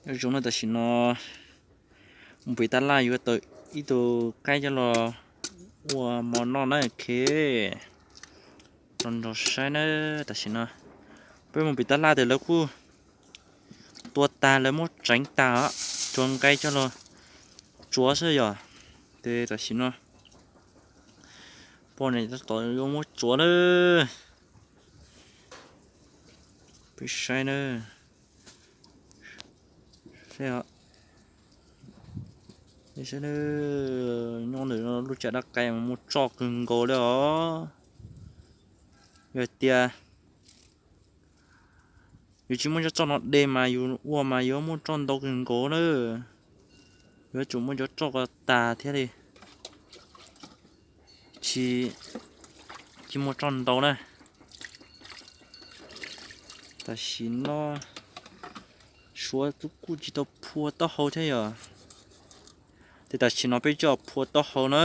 Nyob zoo na, tam sim no mus pem tab laj yuav tau ib tug qaib coj los ua mov noj na, ok. Los nrog saib na, tam sim no peb mus pem tab laj ces lawv kuj tua tag lawv muab tseev tag os, tsuav nqe coj los tsuav xwb yom. Ces tam sim no poj niam tab tom yuav muab tsuav na. Peb saib na, saib os, saib na, nyob ntawm no lub tsav dab qai mas muaj tsoj kawg nkaus li os. Yog tias yus tsis muab cov tsoj no de mas yus ua mas yuav muaj tsoj ntau kawg nkaus na. Yuav tsum muab cov tsoj ko tas thiaj li tsis, tsis muaj tsoj ntau na. Tam sim no Suav kuj tsis tau phua taub hau thiab yom. Ces tam sim no peb coj phua taub hau na,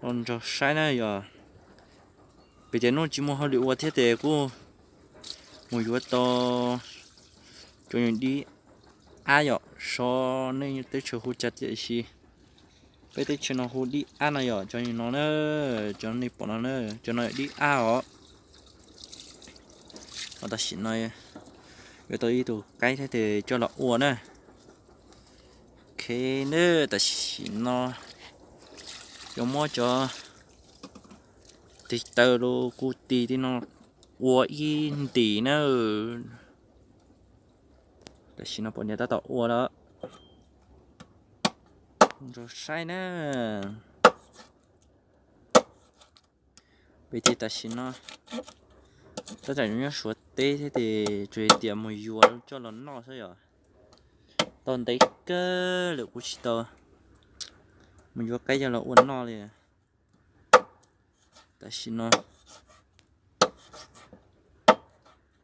los nrog saib na yom. Vim tias hnub tsis muaj hauj lwm ua thiab ces kuj mus yuav tau cov dib ab yom, xyov nej teb chaws hu cas tiam sis peb teb chaws no hu dib ab no yom. Cov no na, cov nej pom no na, cov no dib ab os. Tam sim no yuav tau ib tug qaib thiab ces coj los ua na. Ok, na, tam sim no yuav muab cov tis taw los kuv tis tej no ua ib ntim na. Tam sim no poj niam tab tom ua lawm, nrog saib na. Vim tias tam sim no tab tom nyob Suav teb thiab ces tsuas tias mus yuav coj los noj xwb yom. Tau ntev kawg lawm kuv tsis tau mus yuav qaib coj los ua noj li. Tam sim no,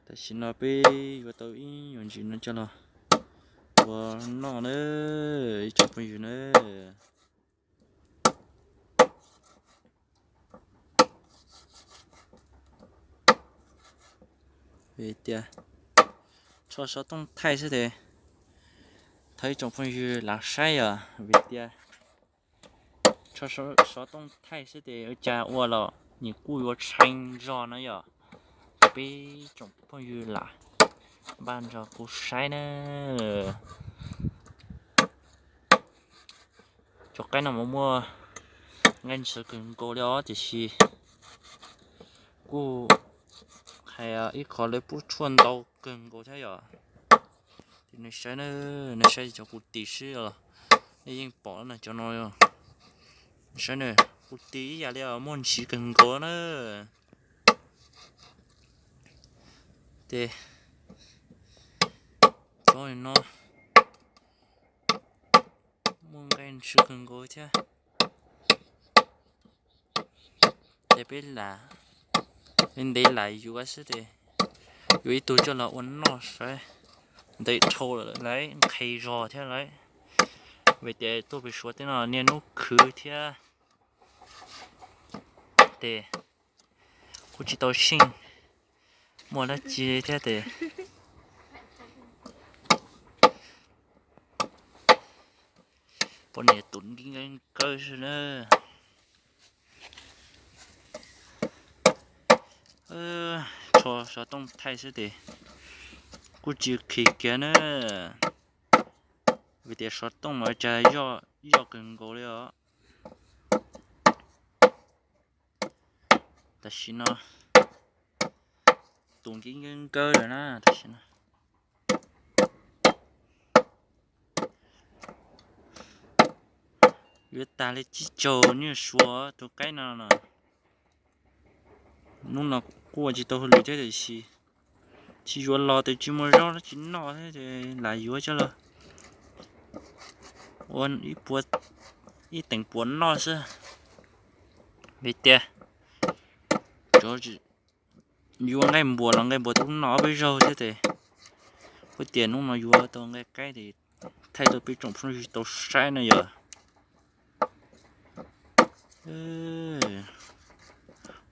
tam sim no peb yuav tau ib nyuag ntsis no coj los ua noj na, ib tsoom phooj ywg na. Vim tias tsho xov tooj thaij xwb ces thov ib tsoom phooj ywg lam saib yom, vim tias tsho xov tooj thaij xwb ces ua cas ua los nws kuj yuav tshee zog na yom. Peb tsoom phooj ywg lam npaj nrog kuv saib na. Cov qaib no mas muaj nqaij ntshiv kawg nkaus li os, tiam sis kuj hais ib qho lawv pub tshuaj ntau kawg nkaus thiab yom. Ces nej saib na, nej saib cov kuv tis xwb os, nej yeej pom na cov no. Saib na, kuv tis ib yam li os, muaj ntshiv kawg nkaus na. Ces cov no muaj nqaij ntshiv kawg nkaus thiab. Ces peb lam, peb ntev lam yuav xwb ces yuav ib tug coj los ua noj saib, ntev dhau lawm lawv nqhis zog thiab lawv. Vim tias tuaj pem Suav teb no niaj hnub khwv thiab ces kuj tsis tau xyeej muaj dab tsi thiab ces poj niam tus nkees nkees kawg xwb na. Tsho xov tooj thaij xwb ces kuj tsis khis kiag na, vim tias xov tooj mas cas yoj kawg nkaus li os. Tam sim no tus nkees nkees kawg lawm na, tam sim no yuav tag li tsib caug nyuag suav tus qaib no no. Hnub no kuj ua tsis tau hauj lwm thiab tiam sis tsis yuav los ces tsis muaj zaub tsis noj thiab ces lam yuav coj los ua ib teem puav noj xwb. Vim tias yuav nqaij npuas los nqaij npuas tub noj ob peb zaug thiab ces kuj tias hnub no yuav tau nqaij qaib ces thaij rau peb tsoom phooj ywg tau saib no yog.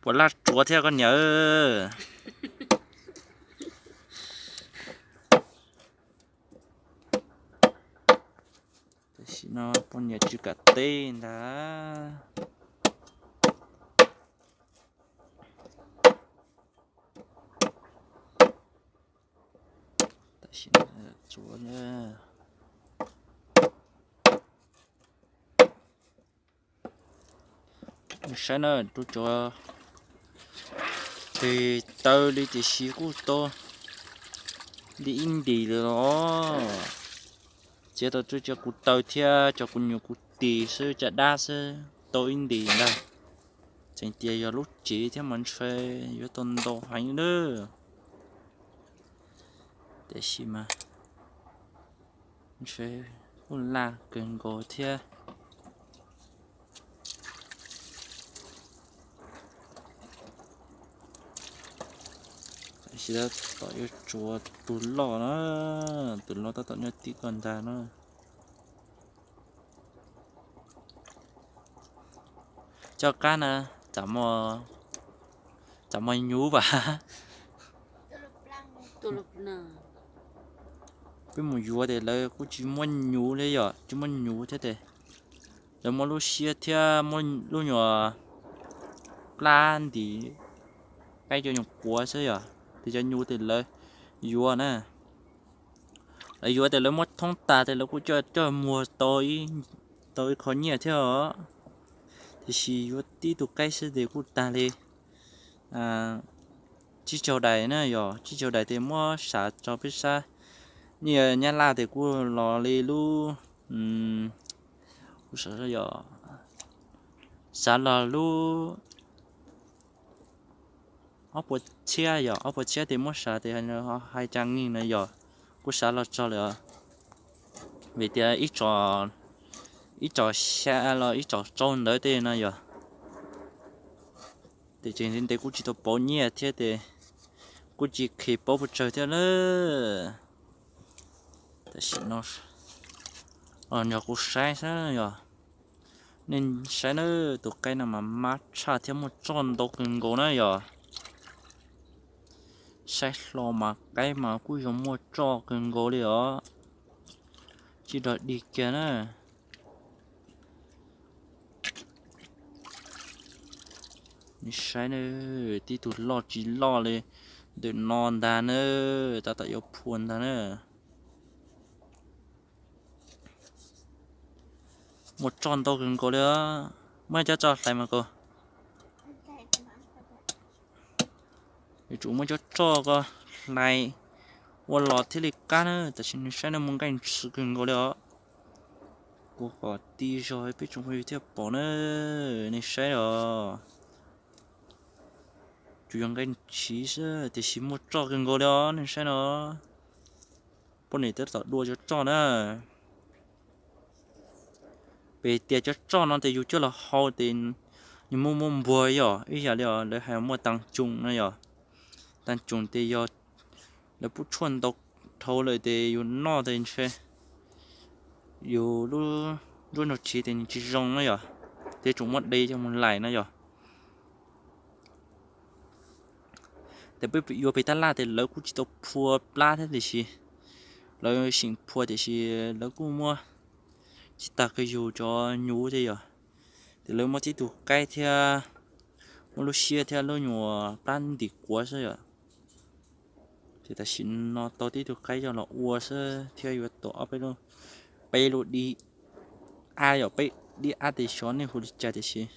Puas laj tsuav thiab koj niam? No poj niam tsis kam teb ntag. Tam sim no tsuav na. Saib na, rau cov tes taw li tiam sis kuj tau li ib ntim lawm los. Txiav tau rau cov kuv taw thiab cov kuv nyuam kuv tis xwb, caj dab xwb tau ib ntim ntag. Tseem tias yog lub tsev thiab mas ntshe yuav tau ntau heev lawm. Tiam sis mas ntshe kuj laj kawg nkaus thiab. Tam sim no tab tom yuav tsuav tus loj na, tus loj tab tom nyob tim ko ntag na. Coj qab na, tsam muaj nyuv vas. Peb mus yuav tes lawv kuj tsis muaj nyuv li yom, tsis muaj nyuv thiab tes lawv muab lub siab thiab muab lub nyuam plab ntim qaib cov nyuam quav xwb yom, tes cov nyuv tes lawv yuav na. Lawv yuav tes lawv muab thoob tas tes lawv kuj coj coj muag tau ib qho nyiaj thiab os. Tiam sis yuav tib tug qaib xwb tes kuj tag li tsib caug daim na yom, tsib caug daim tes muab xav tso peb sab, nej nyab laj tes kuj los li lub, kuv xav los lub ob puas txhiab yom, ob puas txhiab tes muab xav tes hais cas ngi na yom, kuj xav los tso lawm. Vim tias ib tsom xya los ib tsom rau ntawd tej no yom. Tes tseem ntev kuj tsis tau pauv nyiaj thiab tes kuj tsis khi pauv pes tsawg thiab lawm. Tam sim no nrog kuv saib xwb yom. Nej saib na, tus qaib no mas mab tshaj thiab muaj tsoj ntau kawg nkaus na yom. Saib hlo mas qaib mas kuj yog muaj tsoj kawg nkaus li os. Tsis dog dig kiag na. Nej saib na, tib tug loj tsis loj li ntawm no ntag na, tab tom yuav phua ntag na. Muaj tsoj ntau kawg nkaus li os. Muab cov tsoj hlais mas kaus. Yuav tsum muab cov tsoj ko hlais ua los thiaj li qab na, tam sim no saib no muaj nqaij ntxhw kawg nkaus li os. Kuv kom ti zog peb tsoom phooj ywg thiaj pom na, nej saib os. Tsuas yog nqaij ntxhw xwb tiam sis muaj tsoj kawg nkaus li os, nej saib no. Poj niam tab tom dua cov tsoj na. Pes tias cov tsoj no tes yus coj los hau tes nws muaj muaj npuag yom, ib yam li lawv hais muaj tas coos no yom. Tas coos tes yog lawv pub tshuaj ntau dhau lawm tes yus noj tes ntshe yus lub nruab nrog tsiv tes nws tsis zoo na yom, tes tsoom muab de coj mus laim na yom. Tes peb yuav pem tab laj tes lawv kuj tsis tau phua plab thiab tiam sis lawv seem phua tiam sis lawv kuj muab tsis tag kiag yus cov nyuv thiab yom. Tes lawv muab tib tug qaib thiab muab lub siab thiab lub nyuam plab ntim quav xwb yom. Ces tam sim no tau tib tug qaib coj los ua xwb thiab yuav tau ob peb lub, peb lub dib ab yom, peb dib ab tes xyov nej hu li cas tiam sis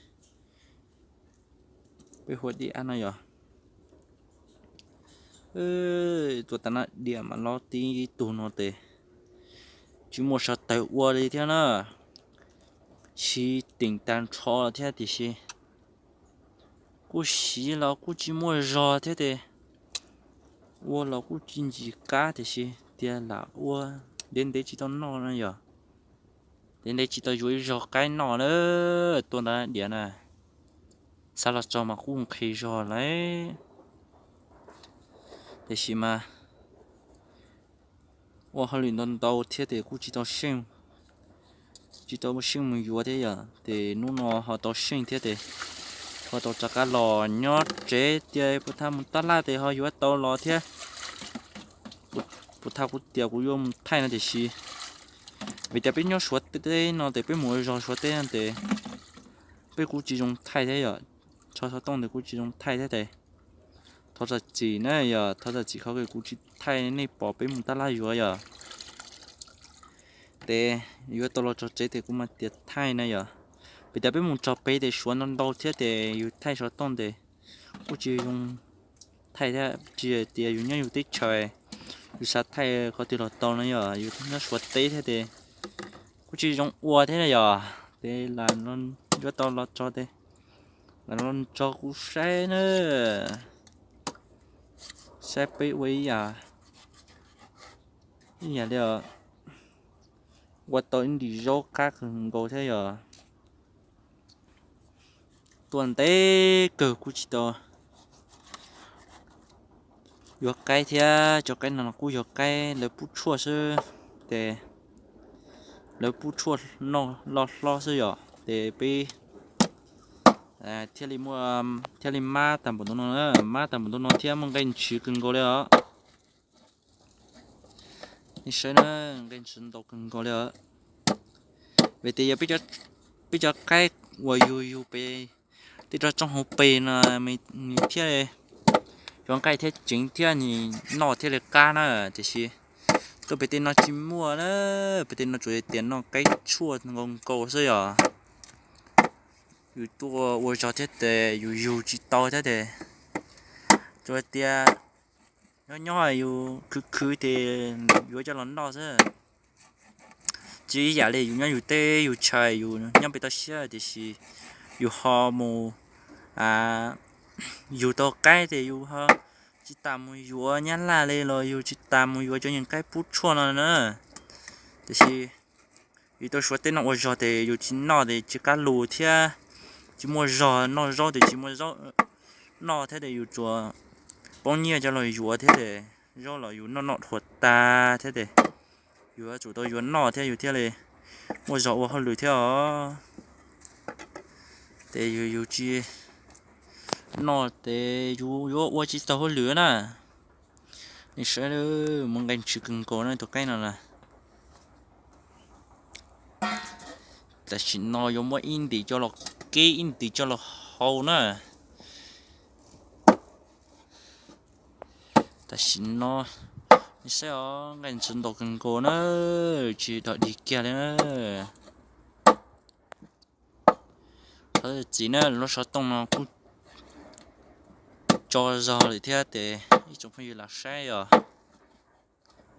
peb hu dib ab no yom. Tuaj tag no diam mas los tib tug no tes tsis muaj sawv tawg ua li thiab na. Siv teem tag nrho thiab tiam sis kuj siv los kuj tsis muaj zog thiab tes ua los kuj tsis ntxim qab tiam sis tias lam ua ntev ntev tsis tau noj no yom. Ntev ntev tsis tau yuav ib zog qaib noj na, tuaj ntawd diam na. Xav los tso mas kuj nqhis zog lawm tiam sis mas ua hauj lwm ntau ntau thiab tes kuj tsis tau seej, tsis tau seej mus yuav thiab yom. Tes hnub no ho tau seej thiab tes ho tau rov qab los nyob tsev tias puas thaj mus tab laj tes ho yuav tau los thiab. Puas thaj kuv tias kuv yuav mus thaij no tiam sis Vim tias peb nyob Suav teb no ces peb mus ua zog Suav teb no ces peb kuj tsis zoo thaij thiab yom. Tso xov tooj ces kuj tsis zoo thaij thiab ces thov zam txim na yom, thov zam txim qhov kuv tsis thaij nej pom peb mus tab laj yuav yom. Ces yuav tau los txog tsev ces kuv mam tias thaij na yom. Vim tias peb mus txog pem ces Suav ntau ntau thiab ces yus thaij xov tooj ces kuj tsis zoo thaij thiab, tsis tias yus nyob yus teb chaws, yus xav thaij qhov twg los tau no yom, yus nyob Suav teb thiab ces kuj tsis zoo ua thiab yom. Ces yuav tau los txog ces lam los txog kuv saib na, saib peb ua ib yam, ib yam li ua tau ib ntim zaub qab kawg nkaus thiab yom. Tuaj ntev kawg kuj tsis tau yuav qaib thiab, cov qaib no los kuj yog qaib lawv pub tshuaj xwb, ces lawv pub tshuaj noj loj hlob xwb yom, ces peb thiaj li muaj, thiaj li mab tag npaum ntu no, mab tag npaum ntu no thiab muaj nqaij ntshiv kawg nkaus li os. Nej saib na, nqaij ntshiv ntau kawg nkaus li os. Vim tias yog peb cov qaib uas yug yug pem tej rau tsooj hauv pes no, nws thiaj li cov nqaij thiaj ceev thiab nws noj thiaj li qab na. Tiam sis tuaj pem tej no tsis muaj na, pem tej no tsuas tias noj qaib tshuaj nkaus nkaus xwb yom. Yus tuaj ua zog thiab ces yus yug tsis tau thiab ces tsuas tias nyob nyob yus khwv khwv ces yuav coj los noj xwb. Tsis ib yam li yus nyob yus teb yus chaw, yus nyob pem toj siab tiam sis yus ho mus yug tau qaib ces yus ho tsis tas mus yuav nyab laj li los yus tsis tas mus yuav cov nyuag qaib pub tshuaj no na. Tiam sis yus tuaj Suav teb no ua zog ces yus tsis noj ces tsis qab lus thiab, tsis muaj zog noj zaub ces tsis muaj zaub noj thiab ces yus tsuas poob nyiaj coj los yuav thiab ces zaub los yus noj noj dhuav tag thiab ces yus yuav tsum tau yuav noj thiab yus thiaj li muaj zog ua hauj lwm thiab os. Ces yus yus tsis noj ces yus yuav ua tsis tau hauj lwm na. Nej saib, muaj nqaij ntshiv kawg nkaus na tus qaib no na. Tam sim no yuav muab ib ntim coj los kib ib ntim coj los hau na. Tam sim no nej saib os, nqaij ntshiv ntau kawg nkaus na, tsis dog dig kiag li na. Thov txim na, lub xov tooj no kuj tso zog lawm thiab ces ib tsoom phooj ywg lam saib os.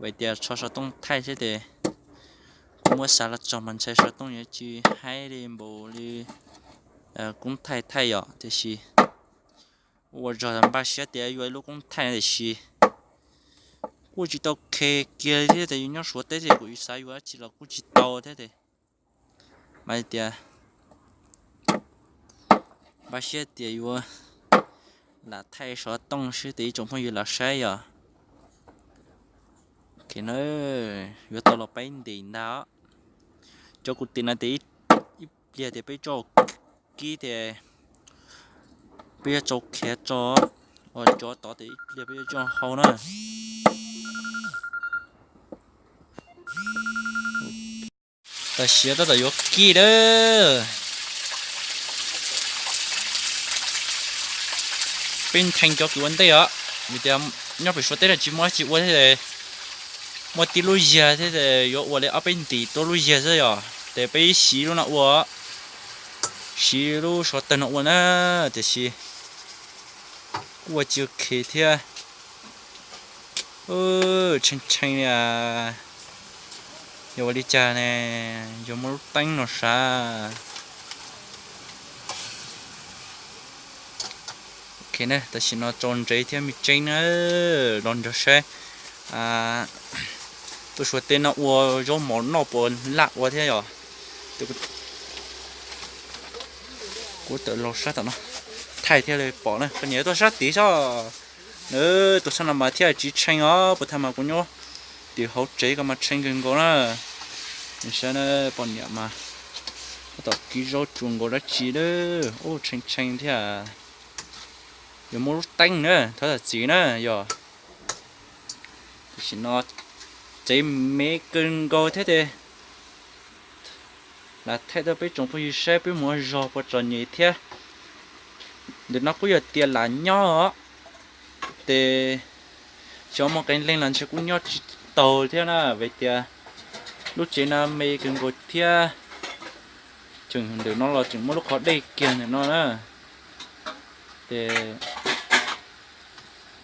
Vim tias tso xov tooj thaij thiab ces kuv muab xav los txog mas ntshai xov tooj yuav tsis haib li npaum li koob thaij thaij yom, tiam sis ua zog npaj siab tias yuav ib lub koob thaij tiam sis kuj tsis tau khe kiag thiab ces yus nyob Suav teb ces kuv xav yuav dab tsi los kuj tsis tau thiab ces mas tias npaj siab tias yuav lam thaij xov tooj seb tes ib tsoom phooj ywg los saib yom. Yuav tau los peb ntim ntag. Cov kuv tim no tes ib pliag tias peb tso kib tias peb yuav tso khiav tso, ua cov tod tes ib pliag peb yuav tso hau na. Tam sim tab tom yuav kib lawm. Peb nthe cov kws ua ntej os, vim tias nyob pem Suav teb no tsis muaj dab tsi ua thiab, muaj tib lub yiag thiab yuav ua li ob peb ntim tuab lub yiag xwb yom, ces peb siv lub no ua, siv lub xov tawg no ua na, tiam sis kuj ua tsis ua khe thiab. Tshee tshee li, yog ua li cas ne, yog muaj lub teeb no sav. Ok, tam sim no tso ntsev thiab me tseeb na, los nrog saib tuaj Suav teb no ua zaub mov noj puas laj ua thiab yom. Kuv tawm los sab tom no thaij thiaj li pom na, koj niam tuaj sab tid soj. Tus sab no mas thiaj tsis tshee os, puas thaj mas kuv nyob tim hauv tsev ko mas tshee kawg nkaus na. Saib na, poj niam mas tab tom kib zaub tsuas nkaus dab tsi lawm, ub tshee tshee thiab. Yuav muaj lub teeb na, thov zam txim na yog. Tam sim no tsev me kawg nkaus thiab tes Lam thaij tuaj peb tsoom phooj ywg saib peb mus ua zog puas txom nyem thiab. Ntawm no kuj yog tias lam nyob os, ces xyov muaj qee leej los ntshe kuj nyob tsis taus thiab na, vim tias lub tsev no me kawg nkaus thiab. Tseem ntawm no los tseem muaj lub qhov dej kiag ntawm no na, ces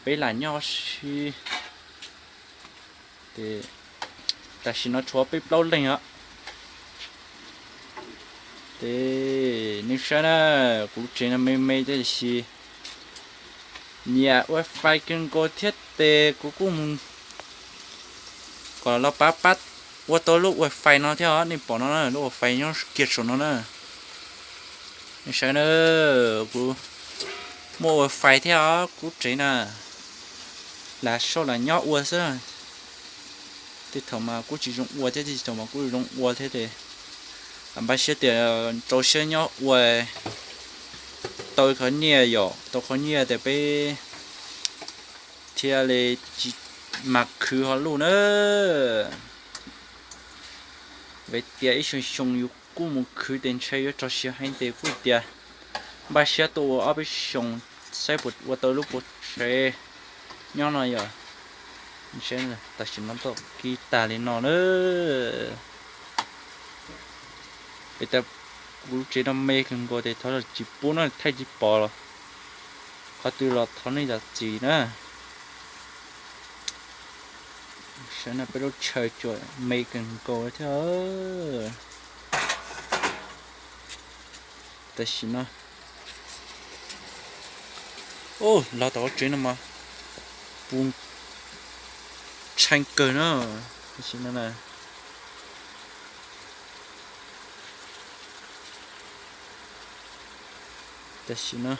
peb lam nyob si. Ces tam sim no tshuav peb plaub leeg os. Ces nej saib na, kuv lub tsev no me me tab sis nyiam ua fais kawg nkaus thiab, ces kuv kuj mus kom los pab pab ua tau lub ua fais no thiab os. Nej pom no na, lub ua fais nyob kiag saum no na. Nej saib na, kuv muaj ua fais thiab os, kuv lub tsev na, lam sau lam nyob ua xwb. Tej thaum mas kuj tsis zoo ua thiab, tej thaum mas kuj zoo ua thiab ces npaj siab tias rau siab nyob ua tau qhov nyiaj yom, tau qhov nyiaj tias peb thiaj li tsis mas khwv hlo luj na. Vim tias ib xyoo xyoo yus kuj mus khwv ces ntshe yuav rau siab heev ces kuj tias npaj siab tuaj ua ob peb xyoos saib puas ua tau lub pua tsev nyob no yom. Tam sim no tau kiv tag li no na. Es tas kuv lub tsev no me kawg nkaus ces thov tsis pub no thaij tsis pom los qhov twg los thov nej zam txim na. Saib no peb lub chaw tsuas me kawg nkaus thiab. Tam sim no los tau lub tsev no mas puv tshee kawg na. Tam sim no tam sim no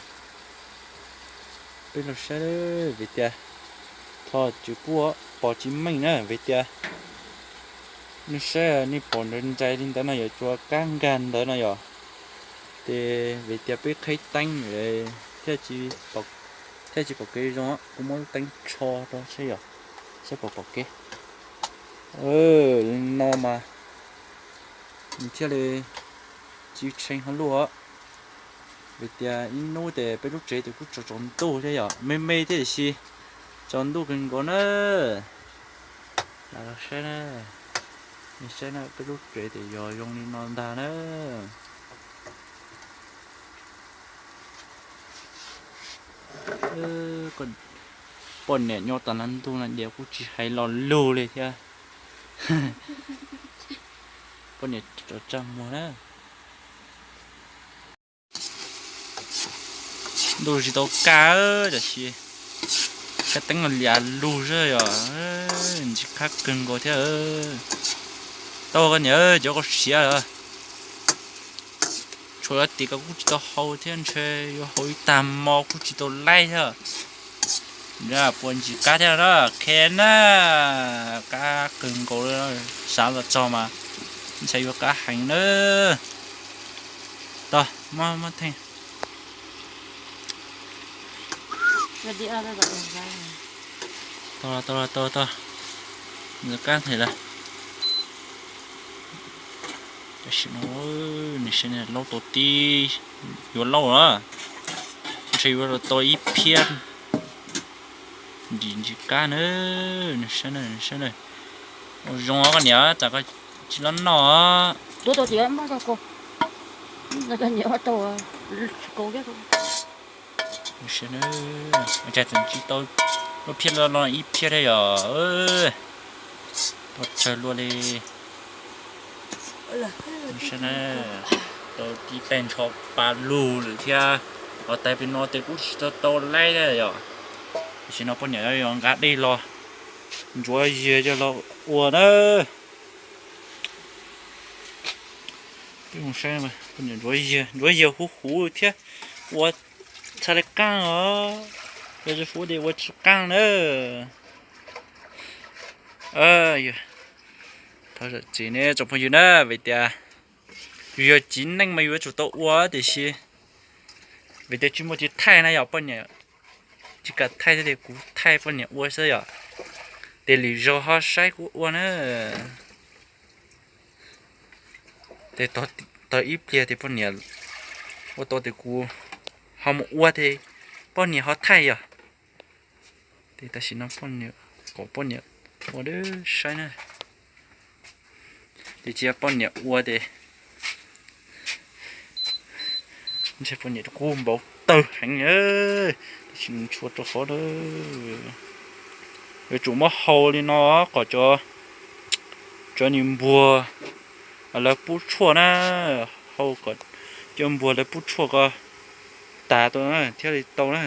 peb los saib vim tias thov tsis pub pom tsis meej na vim tias nej saib nej pom nrawd nrais li ntawd no yog tsuas kab nkag ntawd no yom. Ces vim tias peb qheb teeb thiaj tsis pom kev zoo, kuv muab lub teeb tsho rau saib yom, saib pom pom kev. Li no mas nws thiaj li tsis tshee hlo luj os. Vim tias ib hnub ces peb lub tsev ces kuj tsaus tsaus ntuj thiab yom, me me thiab tiam sis tsaus ntuj kawg nkaus na. Lam los saib na, nej saib na peb lub tsev ces yog zoo li no ntag na. Poj niam nyob tas nag ntuj no dias kuj tsis hais lo lus li thiab. Poj niam rov tsaj muag na. Ntuj tsis tau kaj, tab sis kab teeb no lias lug zog yom, ntsis kab kawg nkaus thiab. Tau koj niam, cov koj siav lawm. Tshuav tim koj kuj tsis tau haus thiab, ntshe yuav haus ib tag hmo kuj tsis tau laib thiab. Puas ntsis kab thiab na, qhe na, kab kawg nkaus, xav los txog mas ntshai yuav kab heev na. Tau, muab theej. Tau, tau, tau, tau. Kab them lawm. Tam sim no nws laub tau tib, yuav laub lawm, ntshe yuav tau ib phiab. Ntsis ntsis kab na, nws saib na, nws saib na. Ua zoo os koj niam, tas koj tsis los noj. Cas tseem tsis tau lub phiab lo lo ib phiab thiab yom. Pov tsawg luaj li. Tau tib peg ntsho pa lug lawm thiab. Los tais pem no tes kuj tsis tau tau laib yom. Tam sim no poj niam yuav nqa dej los ntxuav yias coj los ua na. Peb mus saib, poj niam ntxuav yias, ntxuav yias huv huv thiab ua txhaj li qaaj os. Yog tsis huv ces ua tsis qaaj na. Thov zam txim ne tsoom phooj ywg na, vim tias yus yog txiv neej mas yus yuav tsum tau ua tiam sis vim tias tsis muaj tiv thaij na yom, poj niam tsis kam thaij thiab ces kuv thaij poj niam ua xwb yom. Ces lwm zaug ho saib kuv ua na. Ces Tau ib pliag ces poj niam ua tau ces kuv ho mus ua ces poj niam ho thaij yom. Ces tam sim no poj niam, kom poj niam ua saib na. Ces cia poj niam ua ces ntshe poj niam kuj npau taws heev na. Tam sim no tshua rau hauv na. Yuav tsum muab hau li no kom cov, cov niag npuag lawv pub tshuaj na, hau kom cov npuag lawv pub tshuaj ko tas tau thiaj li tau na.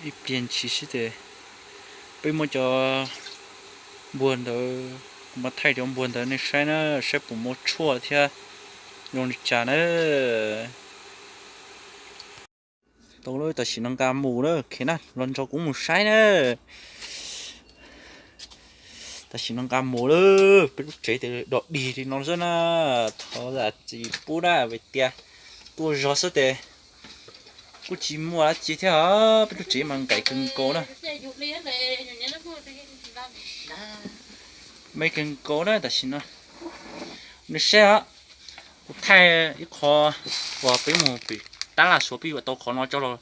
Ib pliag ntshis xwb ces peb muab cov npuag ntawd, kuv mam thaij cov npuag ntawd nej saib na, saib puas muaj tshuaj thiab zoo li cas na. Tau lawm, tam sim no nqa mus lawm, ok na, los nrog kuv mus saib na. Tam sim no nqa mus lawm, peb lub tsev ces dog dig li no xwb na. Thov zam txim pub na, vim tias tuaj zog xwb ces kuj tsis muaj dab tsi thiab os, peb lub tsev mas nqaim kawg nkaus na. Me kawg nkaus na tam sim no. Nej saib os, kuv thaij ib qho uas peb mus pem tab laj suav peb yuav tau qhov no coj los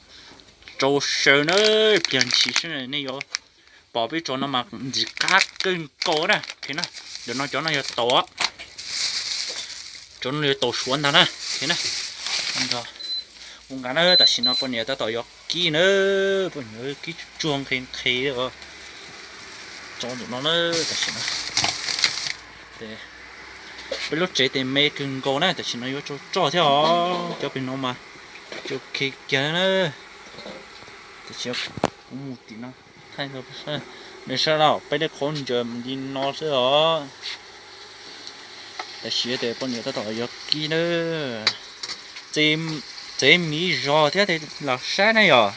rau saw na, pliag ntshis xwb nej yuav pom peb tsob no mas ntxim qab kawg nkaus na, ok na. Cov no, cov no yog taus, cov no yog taus suav ntag na, ok na. Mus nqa na, tam sim no poj niam tab tom yuav kib na, poj niam kib tsuag tsuag nqhis nqhis os. Tso ntawm no na, tam sim no peb lub tsev ces me kawg nkaus na, tam sim no yuav tsaus tsoj thiab os, cov pem no mas tsaus kiag na. Tam sim kuv mus tim no thaij rau nej saib, peb tej qhov ntsaws li no xwb os. Tam sim no poj niam tab tom yuav kib na. Txev miv zog thiab ces los saib na yom,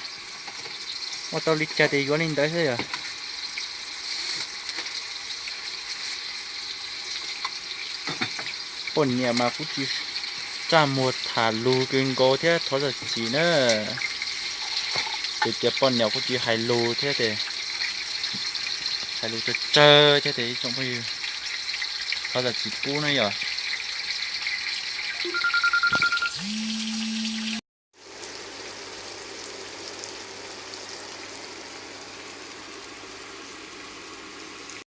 ua tau li cas ces yuav li ntawd xwb yom. Poj niam mas kuj tsis txaj muag tham lus kawg nkaus thiab, thov zam txim na. Ces tias poj niam kuj tsis hais lus thiab ces, hais lus tsawg tsawg thiab ces ib tsoom phooj ywg, thov zam txim pub na yom.